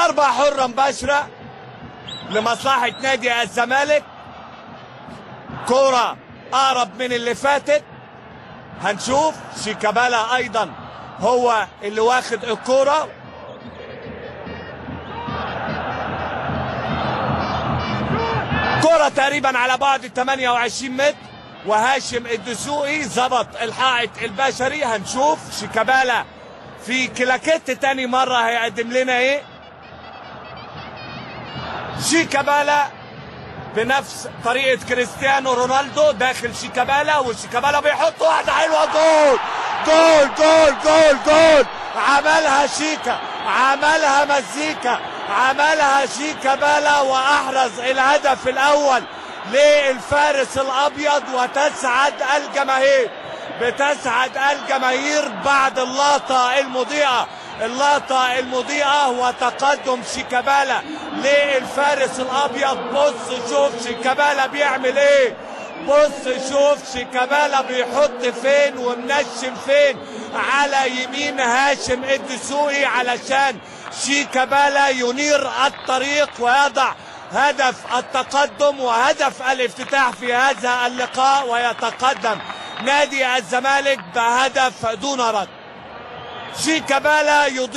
ضربة حرة مباشرة لمصلحة نادي الزمالك. كرة أقرب من اللي فاتت. هنشوف شيكابالا أيضا هو اللي واخد الكرة. كرة تقريبا على بعد 28 متر، وهاشم الدسوقي ظبط الحائط البشري. هنشوف شيكابالا في كلاكيت تاني مرة هيقدم لنا ايه. شيكابالا بنفس طريقة كريستيانو رونالدو، داخل شيكابالا، وشيكابالا بيحط واحدة حلوة، جول جول جول جول جول. عملها شيكا، عملها مزيكا، عملها شيكابالا وأحرز الهدف الأول للفارس الأبيض. وتسعد الجماهير، بتسعد الجماهير بعد اللقطة المضيئة، اللقطة المضيئة وتقدم شيكابالا للفارس الأبيض. بص شوف شيكابالا بيعمل ايه، بص شوف شيكابالا بيحط فين ومنشم فين، على يمين هاشم الدسوقي علشان شيكابالا ينير الطريق ويضع هدف التقدم وهدف الافتتاح في هذا اللقاء، ويتقدم نادي الزمالك بهدف دون رد. شيكابالا يضيع